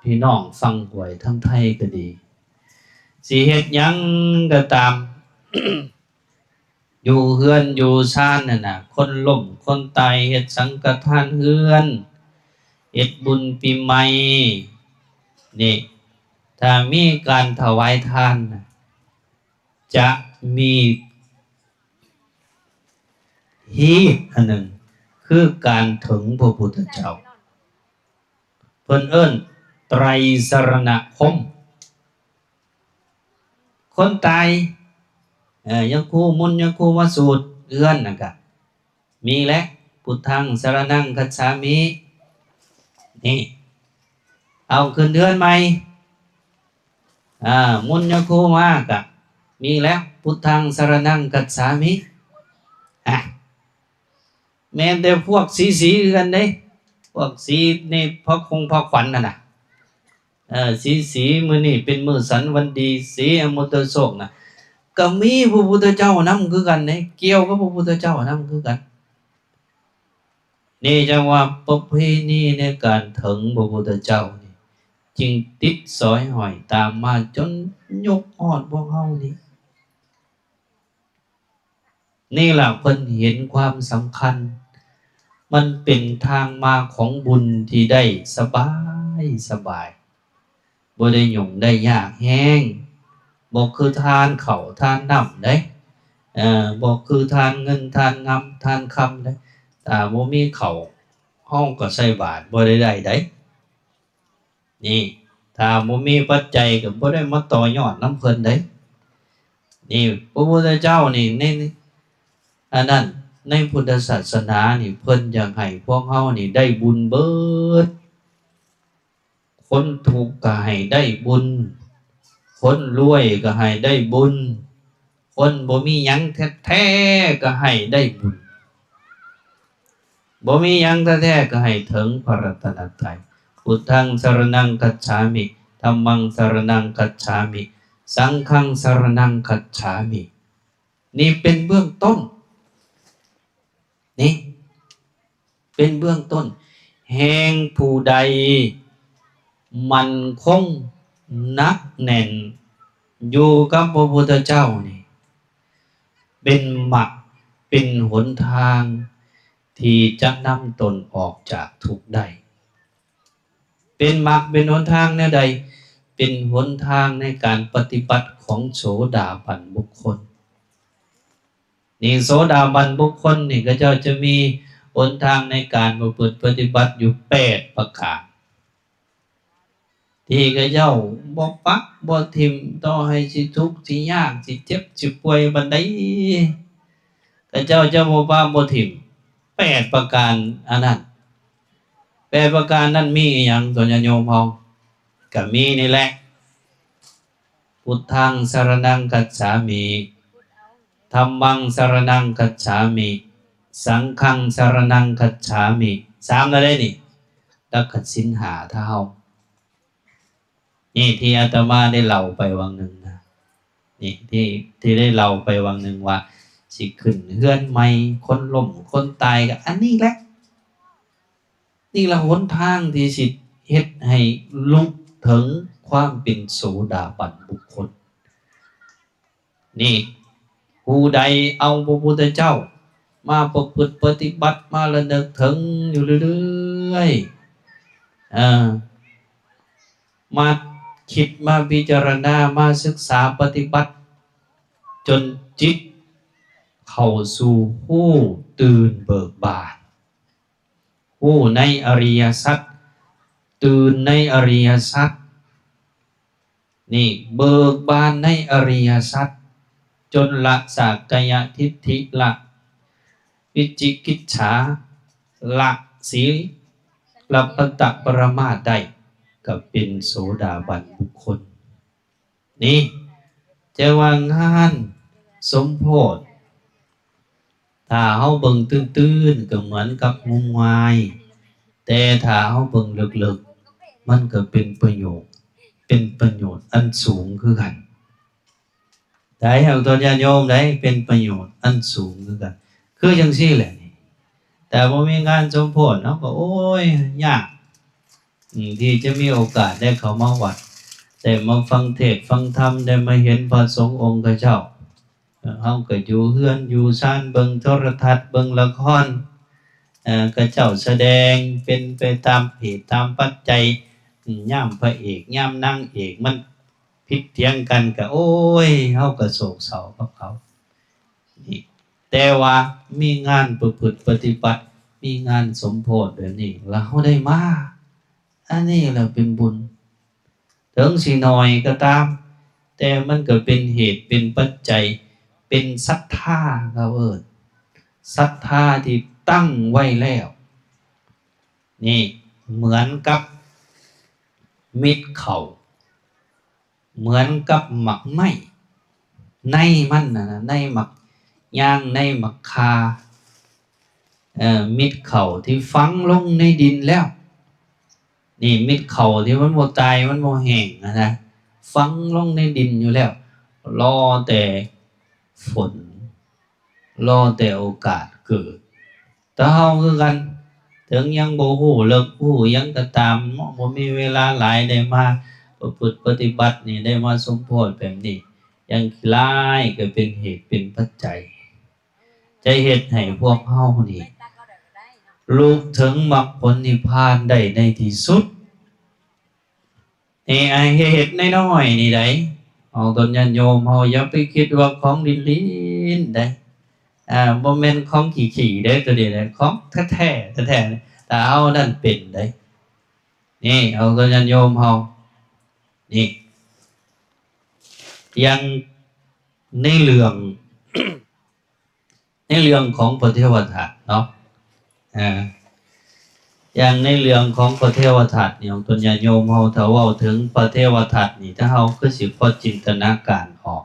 ພີ່ນ້ອງຝັ່ງຫ້ວຍທາງໄທກໍດີ, ຊິເຮັດຫຍັງກໍຕາມ, ຢູ່ເຮືອນຢູ່ຊານນັ້ນນະ, ຄົນລົ້ມຄົນຕາຍ ເຮັດສັງຄະທານເຮືອນ, ເຮັດບຸນປີໃໝ່, ນີ້ ຖ້າມີການຖວາຍທານນະ, ຈະມີຮີດອັນໜຶ່ງ ຄືການເຖິງພະພຸດທະເຈົ້າ. ເພິ່ນເອີ້ນໄຕຣສະລະນະຄົມ. ຄົນຕາຍ, ເອີ, ຍາຄູ, ມຸນຍາຄູມາສູດເຮືອນນັ້ນກະມີແຫຼະ, ພຸດທັງສະລະນັງຄັດສາມິ. ນີ້ ເອົາຂຶ້ນເຮືອນໃໝ່, ອາ, ມຸນຍາຄູມາກະມີແລ້ວ, ພຸດທັງສະລະນັງຄັດສາມິ. ອາ, ແມ່ນແຕ່ພວກສີໆຄືກັນເດ້, ພວກສີໃນພະຄົງພະຂວັນນັ້ນນະ. ເອີ, ສີໆ ມື້ນີ້ເປັນມື້ສັນວັນດີ, ສີອະມຸນຕະໂຊກນະ, ກໍມີພະພຸດທະເຈົ້ານຳຄືກັນເດ້, ກ່ຽວກັບພະພຸດທະເຈົ້ານຳຄືກັນ. ນີ້ຈັ່ງວ່າປະເພນີໃນການເຖິງພະພຸດທະເຈົ້ານີ້ ຈຶ່ງຕິດສອຍຫ້ອຍຕາມມາຈົນຍົກຮອດພວກເຮົານີ້. ນີ້ລະເພິ່ນເຫັນຄວາມສຳຄັນ, ມັນເປັນທາງມາຂອງບຸນທີ່ໄດ້ສະບາຍສະບາຍ, ບໍ່ໄດ້ຫຍຸ້ງໄດ້ຍາກແຮງ, ບໍ່ຄືທານເຂົ້າທານນ້ຳເດ້, ເອີ, ບໍ່ຄືທານເງິນທານງຳທານຄຳເດ້. ຖ້າບໍ່ມີເຂົ້າ ເຮົາກໍໃສ່ບາດບໍ່ໄດ້ໄດ້ໃດ. ນີ້ ຖ້າບໍ່ມີປັດໄຈກໍບໍ່ໄດ້ມາຕໍ່ຍອດນຳເພິ່ນເດ້. ນີ້ ພະພຸດທະເຈົ້ານີ້ ໃນ ອັນນັ້ນ ໃນພຸດທະສາສະໜານີ້ ເພິ່ນຢາກໃຫ້ພວກເຮົານີ້ໄດ້ບຸນເບີດ. ຄົນທຸກກໍໃຫ້ໄດ້ບຸນ, ຄົນລວຍກໍໃຫ້ໄດ້ບຸນ, ຄົນບໍ່ມີຫຍັງແທ້ໆກໍໃຫ້ໄດ້ບຸນ, ບໍ່ມີຫຍັງແທ້ໆກໍໃຫ້ເຖິງພະລັດຕະນະໄຕ. ພຸດທັງສະລະນັງຄັດສາມິ, ທຳມັງສະລະນັງຄັດສາມິ, ສັງຄັງສະລະນັງຄັດສາມິ. ນີ້ເປັນເບື້ອງຕົ້ນ. ນີ້ເປັນເບື້ອງຕົ້ນ. ແຮງຜູ້ໃດໝັ້ນຄົງໜັກແໜ້ນຢູ່ກັບພະພຸດທະເຈົ້ານີ້ ເປັນມັກ ເປັນຫົນທາງທີ່ຈະນຳຕົນອອກຈາກທຸກໄດ້. ເປັນມັກເປັນຫົນທາງແນວໃດ? ເປັນຫົນທາງໃນການປະຕິບັດຂອງໂສດາບັນບຸກຄົນ. ນີ້ໂສດາບັນບຸກຄົນນີ້ ເຂົາເຈົ້າຈະມີຫົນທາງໃນການປະພຶດປະຕິບັດຢູ່ແປດປະການ ທີ່ເຂົາເຈົ້າບໍ່ປັກບໍ່ຖິ້ມ, ຕໍ່ໃຫ້ຊິທຸກຊິຍາກ ຊິເຈັບຊິປ່ວຍປານໃດ, ເຂົາເຈົ້າຈະບໍ່ປະບໍ່ຖິ້ມ. ແປດປະການອັນນັ້ນ, ແປດປະການນັ້ນມີອີ່ຫຍັງ ໂຕຍາດໂຍມເຮົາ? ກະມີນີ້ແຫຼະ, ພຸດທັງສະລະນັງຄັດສາມິ, ທຳມັງສະລະນັງຄັດສາມິ, ສັງຄັງສະລະນັງຄັດສາມິ. ສາມແລ້ວເດ້ນີ້, ຫຼັກກະສິນຫ້າເຮົາ. ນີ້ທີ່ອາດຕະມາໄດ້ເລົ່າໄປຫວ່າງໜຶ່ງນະ, ນີ້ທີ່ ທີ່ໄດ້ເລົ່າໄປຫວ່າງໜຶ່ງວ່າ ຊິຂຶ້ນເຮືອນໃໝ່, ຄົນລົ້ມຄົນຕາຍ ກໍອັນນີ້ແຫຼະ. ນີ້ລະຫົນທາງທີ່ຊິເຮັດໃຫ້ລຸເຖິງຄວາມເປັນໂສດາບັນບຸກຄົນ. ນີ້ ຜູ້ໃດເອົາພະພຸດທະເຈົ້າມາປະພຶດປະຕິບັດ, ມາລະນຶກເຖິງຢູ່ເລື້ອຍໆ, ເອີ, ມາຄິດ, ມາພິຈາລະນາ, ມາສຶກສາປະຕິບັດ ຈົນຈິດເຂົ້າສູ່ຮູ້ຕື່ນເບີກບານ, ຮູ້ໃນອະລິຍະສັດ, ຕື່ນໃນອະລິຍະສັດ, ນີ້ ເບີກບານໃນອະລິຍະສັດ, ຈົນລະສາກກາຍະທິດຖິ, ລະ ວິຈິກິດສາ ລະສີລະປະຕະປະລະມາດໄດ້ ກໍເປັນໂສດາບັນບຸກຄົນ. ນີ້ ແຕ່ວ່າງານສົມໂພດ ຖ້າເຮົາເບິ່ງຕື້ນໆ ກໍເໝືອນກັບງົມງາຍ, ແຕ່ຖ້າເຮົາເບິ່ງເລິກໆ ມັນກໍເປັນປະໂຫຍດ, ເປັນປະໂຫຍດອັນສູງຄືກັນ. ໄດ້ ເອົາຕົວຍາດໂຍມໄດ້ ເປັນປະໂຫຍດອັນສູງຄືກັນ. ຄືຈັ່ງຊີ້ແຫຼະນີ້ ແຕ່ບໍ່ມີງານສົມໂພດ ເຮົາກໍ ໂອ້ຍ ຍາກ ອືມ ທີ່ຈະມີໂອກາດໄດ້ເຂົ້າມາວັດ, ໄດ້ມາຟັງເທດຟັງທຳ, ໄດ້ມາເຫັນພະສົງອົງຂະເຈົ້າ. ເຮົາກໍຢູ່ເຮືອນຢູ່ຊານ ເບິ່ງໂທລະທັດ ເບິ່ງລະຄອນ ເອີ ຂະເຈົ້າສະແດງເປັນໄປຕາມເຫດຕາມປັດໄຈ. ຍາມພະເອກຍາມນາງເອກມັນຜິດຖຽງກັນ ກໍ ໂອ້ຍ ເຮົາກໍໂສກເສົ້າກັບເຂົາ. ນີ້ ແຕ່ວ່າມີງານປະພຶດປະຕິບັດ ມີງານສົມໂພດແບບນີ້ ແລ້ວເຮົາໄດ້ມາ ອັນນີ້ລະເປັນບຸນ. ເຖິງຊິໜ້ອຍກໍຕາມ ແຕ່ມັນກໍເປັນເຫດເປັນປັດໄຈ ເປັນສັດທາ ເຂົາເອີ້ນ ສັດທາທີ່ຕັ້ງໄວ້ແລ້ວ. ນີ້ ເໝືອນກັບເມັດເຂົ້າ ເໝືອນກັບໝາກໄມ້ ໃນມັນນະ ໃນໝາກຍາງ ໃນໝາກຂ່າ ເອີ ເມັດເຂົ້າທີ່ຝັງລົງໃນດິນແລ້ວ. ນີ້ ເມັດເຂົ້າທີ່ມັນບໍ່ຕາຍ ມັນບໍ່ແຫ້ງຫັ້ນນະ ຝັງລົງໃນດິນຢູ່ແລ້ວ ລໍແຕ່ຝົນ ລໍແຕ່ໂອກາດເກີດ. ແຕ່ເຮົາຄືກັນ ເຖິງຍັງບໍ່ຮູ້ເລິກຮູ້ຫຍັງກໍຕາມເນາະ, ບໍ່ມີເວລາຫຼາຍໄດ້ມາປະພຶດປະຕິບັດນີ້ ໄດ້ມາສົມໂພດແບບນີ້ ຢ່າງຫຼາຍກໍເປັນເຫດເປັນປັດໄຈ ຈະເຮັດໃຫ້ພວກເຮົານີ້ລຸເຖິງມັກຜົນນິບພານໄດ້ໃນທີ່ສຸດ. ນີ້ ເຫດນ້ອຍໆນີ້ໃດ ຂອງຕົນຍາດໂຍມເຮົາ ຢ່າໄປຄິດວ່າຂອງຫຼິ້ນໆໃດ ອາ ບໍ່ແມ່ນຂອງຂີ້ໆເດ້ ຕົວນີ້ນະ ຂອງແທ້ໆ ແທ້ໆ ຖ້າເຮົານັ້ນເປັນໃດ. ນີ້ ຂອງຕົນຍາດໂຍມເຮົາ ນີ້ ຢ່າງໃນເລື່ອງ ໃນເລື່ອງຂອງພະເທວະທັດເນາະ ເອີ ຢ່າງໃນເລື່ອງຂອງພະເທວະທັດນີ້ ຂອງຕົນຍາດໂຍມເຮົາ ຖ້າເວົ້າເຖິງພະເທວະທັດນີ້ ຖ້າເຮົາຄືຊິພໍຈິນຕະນາການອອກ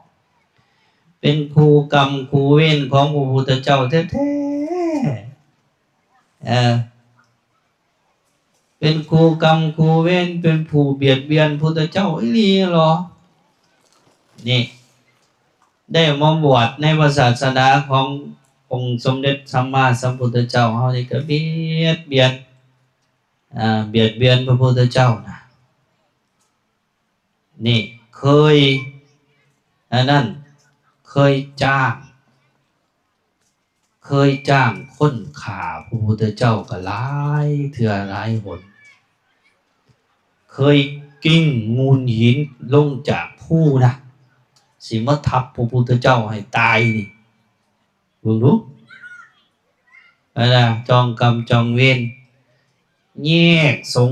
ເປັນຄູ່ກຳຄູ່ເວນຂອງພະພຸດທະເຈົ້າແທ້ໆ ເອີ ເປັນຄູ່ກຳຄູ່ເວນ ເປັນຜູ້ບຽດບຽນພຸດທະເຈົ້າອີ່ຫຼີເນາະ. ນີ້ ໄດ້ມາບວດໃນພະສາສະໜາຂອງອົງສົມເດັດສຳມາສຳພຸດທະເຈົ້າເຮົານີ້ ກໍບຽດບຽນ ອາ ບຽດບຽນພະພຸດທະເຈົ້ານະ. ນີ້ ເຄີຍ ອັນນັ້ນ ເຄີຍຈ້າງ ເຄີຍຈ້າງຄົນຂ້າພະພຸດທະເຈົ້າກໍຫຼາຍເທື່ອຫຼາຍຫົນ, ເຄີຍກິ້ງມູນຫີນລົງຈາກພູນະ ຊິມາທັບພະພຸດທະເຈົ້າໃຫ້ຕາຍນີ້ ເບິ່ງດູ. ອັນນະ ຈອງກຳຈອງເວນ ແຍກສົງ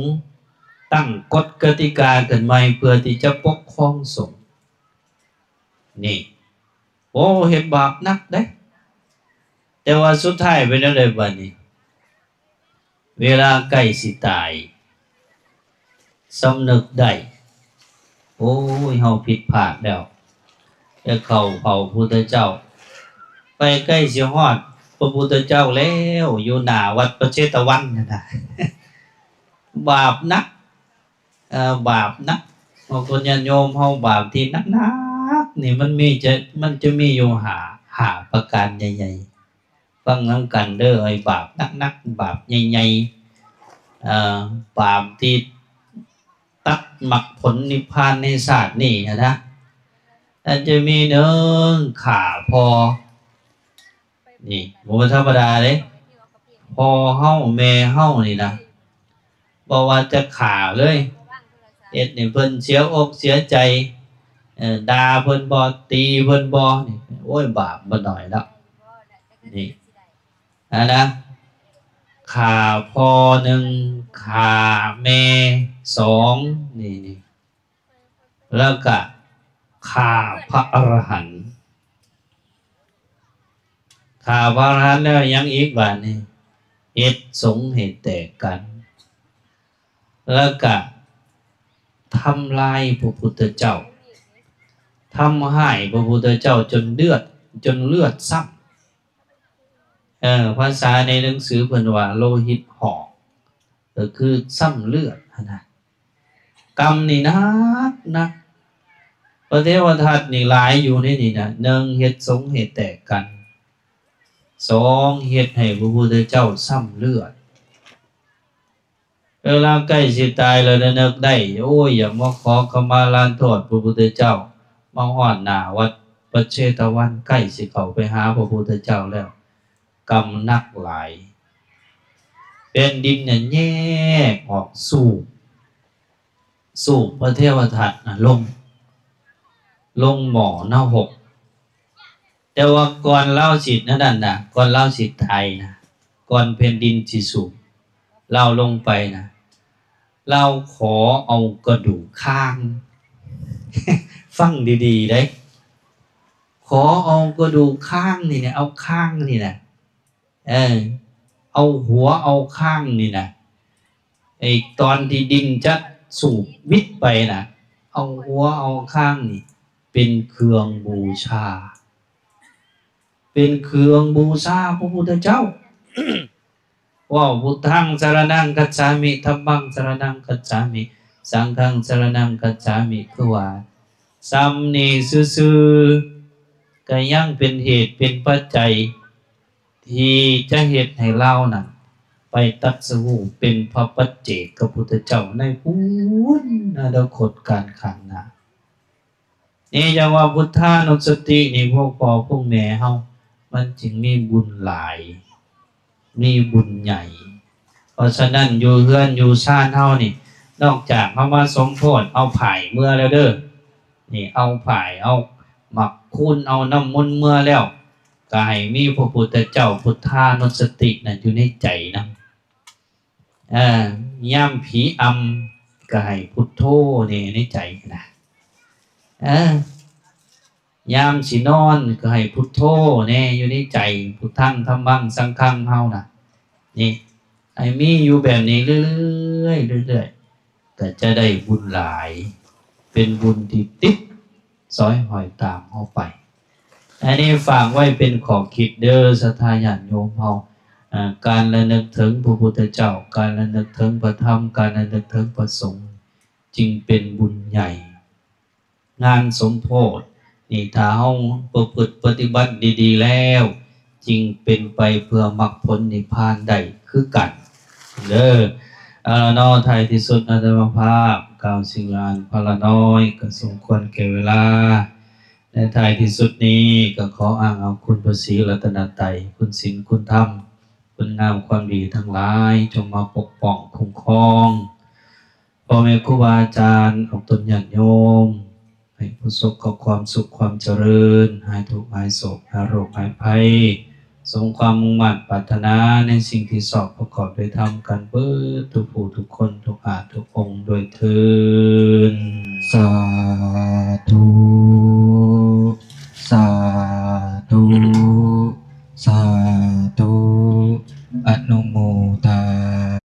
ຕັ້ງກົດກະຕິກາຂຶ້ນໃໝ່ເພື່ອທີ່ຈະປົກຄອງສົງ. ນີ້ ໂອ້ ເຮັດບາບໜັກເດ້. ແຕ່ວ່າສຸດທ້າຍເປັນແນວໃດບາດນີ້? ເວລາໃກ້ຊິຕາຍ ສຳນຶກໄດ້ ໂອ້ຍ ເຮົາຜິດພາດແລ້ວ ໄປເຂົ້າເຝົ້າພຸດທະເຈົ້າ ໄປໃກ້ຊິຮອດພະພຸດທະເຈົ້າແລ້ວ ຢູ່ໜ້າວັດພະເຊຕະວັນຫັ້ນນະ ບາບໜັກ. ເອີ ບາບໜັກ ບາງຄົນຍາດໂຍມເຮົາ ບາບທີ່ໜັກໆນີ້ ມັນມີຈະ ມັນຈະມີຢູ່ຫ້າ ຫ້າປະການໃຫຍ່ໆ. ຟັງນຳກັນເດີ ໄອ້ບາບໜັກໆ ບາບໃຫຍ່ໆ ເອີ ບາບທີ່ຕັດມັກຜົນນິບພານໃນຊາດນີ້ຫັ້ນນະ ອັນຈະມີ ໜຶ່ງ ຂ້າພໍ່ ນີ້ບໍ່ທຳມະດາເດ້ ພໍ່ເຮົາແມ່ເຮົານີ້ນະ ບໍ່ວ່າຈະຂ້າເລີຍ ເຮັດໃຫ້ເພິ່ນເສຍອົກເສຍໃຈ ເອີ ດ່າເພິ່ນບໍ່ ຕີເພິ່ນບໍ່ ນີ້ ໂອ້ຍ ບາບບໍ່ໜ້ອຍແລ້ວ ນີ້ ຫັ້ນນະ ຂ້າພໍ່ໜຶ່ງ ຂ້າແມ່ສອງ ນີ້ ນີ້ ແລ້ວກະຂ້າພະອະລະຫັນ ຖ້າພະອະລະຫັນແລ້ວຫຍັງອີກບາດນີ້? ເຮັດສົງໃຫ້ແຕກກັນ ແລ້ວກະທຳລາຍພະພຸດທະເຈົ້າ, ທຳຮ້າຍພະພຸດທະເຈົ້າຈົນເລືອດ, ຈົນເລືອດຊ້ຳ. ເອີ ພາສາໃນໜັງສືເພິ່ນວ່າໂລຫິດຫອກ, ກໍຄືຊ້ຳເລືອດຫັ້ນນະ. ກຳນີ້ໜັກໆ ພະເທວະທັດນີ້ຫຼາຍຢູ່ໃນນີ້ນະ, ໜຶ່ງ ເຮັດສົງໃຫ້ແຕກກັນ, ສອງ ເຮັດໃຫ້ພະພຸດທະເຈົ້າຊ້ຳເລືອດ. ເວລາໃກ້ຊິຕາຍແລ້ວລະນຶກໄດ້, ໂອ້ຍ ຢາກມາຂໍຂະມາລານໂທດພະພຸດທະເຈົ້າ, ມາຮອດໜ້າວັດປະເຊຕະວັນ, ໃກ້ຊິເຂົ້າໄປຫາພະພຸດທະເຈົ້າແລ້ວ, ກຳໜັກຫຼາຍ. ແຜ່ນດິນນັ້ນແຍກອອກ ສູບ, ສູບພະເທວະທັດນະລົງ, ລົງໝໍ້ນະຮົກ. ແຕ່ວ່າກ່ອນລາວຊິນັ້ນນະ, ກ່ອນລາວຊິຕາຍນະ, ກ່ອນແຜ່ນດິນຊິສູບລາວລົງໄປນະ, ລາວຂໍເອົາກະດູກຄາງ, ຟັງດີໆເດ້, ຂໍເອົາກະດູກຄາງນີ້ນະ, ເອົາຄາງນີ້ນະ, ເອີ ເອົາຫົວເອົາຄາງນີ້ນະ, ໄອ້ຕອນທີ່ດິນຈະສູບວິດໄປນະ, ເອົາຫົວເອົາຄາງນີ້ເປັນເຄື່ອງບູຊາ, ເປັນເຄື່ອງບູຊາພະພຸດທະເຈົ້າ. ເວົ້າ ພຸດທັງສະລະນັງກັດສາມິ, ທຳມັງສະລະນັງກັດສາມິ, ສັງຄັງສະລະນັງກັດສາມິ, ຄືວ່າສ່ຳນີ້ຊື່ໆ ກໍຍັງເປັນເຫດເປັນປັດໄຈ ທີ່ຈະເຮັດໃຫ້ລາວນັ້ນໄປຕັດສະຮູ້ເປັນພະປັດເຈກກະພຸດທະເຈົ້າໃນພຸ້ນອະນາຄົດການຂ້າງໜ້າ. ນີ້ຈັ່ງວ່າພຸດທານຸສະຕິນີ້ ພວກພໍ່ພວກແມ່ເຮົາ ມັນຈຶ່ງມີບຸນຫຼາຍ ມີບຸນໃຫຍ່. ເພາະສະນັ້ນ ຢູ່ເຮືອນຢູ່ຊານເຮົານີ້ ນອກຈາກເຮົາມາສົມໂພດເອົາຜາຍເມືອແລ້ວເດີ, ນີ້ ເອົາຜາຍ ເອົາໝາກຄູນ ເອົານ້ຳມົນເມືອແລ້ວ, ກໍໃຫ້ມີພະພຸດທະເຈົ້າ ພຸດທານຸສະຕິນັ້ນຢູ່ໃນໃຈນຳ. ເອີ ຍາມຜີອຳກໍໃຫ້ພຸດໂທແດ່ໃນໃຈນະ. ເອີ ຍາມຊິນອນກໍໃຫ້ພຸດໂທແດ່ຢູ່ໃນໃຈ, ພຸດທັງທຳມັງສັງຄັງເຮົານະ. ນີ້ ໃຫ້ມີຢູ່ແບບນີ້ເລື້ອຍໆ ເລື້ອຍໆ ກໍຈະໄດ້ບຸນຫຼາຍ, ເປັນບຸນທີ່ຕິດ ຊອຍຫອຍຕາມເຮົາໄປ. ອັນນີ້ຝາກໄວ້ເປັນຂໍ້ຄິດເດີ ສັດທາຍາດໂຍມເຮົາ. ເອີ ການລະນຶກເຖິງພະພຸດທະເຈົ້າ, ການລະນຶກເຖິງພະທຳ, ການລະນຶກເຖິງພະສົງ ຈຶ່ງເປັນບຸນໃຫຍ່. ງານສົມໂພດນີ້ ຖ້າເຮົາປະພຶດປະຕິບັດດີໆແລ້ວ ຈຶ່ງເປັນໄປເພື່ອມັກຜົນນິບພານໄດ້ຄືກັນເດີ. ເອົາລະເນາະ ທ້າຍທີ່ສຸດອາດຕະມາພາບກ່າວສິ່ງຫຼາຍພາລະນ້ອຍ ກໍສົມຄວນແກ່ເວລາ. ໃນທ້າຍທີ່ສຸດນີ້ ກໍຂໍອ້າງເອົາຄຸນພະສີລັດຕະນະໄຕ, ຄຸນສິນ, ຄຸນທຳ, ຄຸນງາມຄວາມດີທັງຫຼາຍ ຈົ່ງມາປົກປ້ອງຄຸ້ມຄອງ ພໍ່ແມ່ຄູບາອາຈານ ອອກຕົນຍາດໂຍມ ໃຫ້ປະສົບກັບຄວາມສຸກຄວາມຈະເລີນ, ຫາຍທຸກຫາຍໂສກ ຫາຍໂລກຫາຍໄພ, ສົມຄວາມມຸ່ງມາດປາດຖະໜາໃນສິ່ງທີ່ຊອບປະກອບດ້ວຍທຳກັນເບິດທຸກຜູ້ທຸກຄົນ ທຸກອາດທຸກອົງດ້ວຍເທີ້ນ.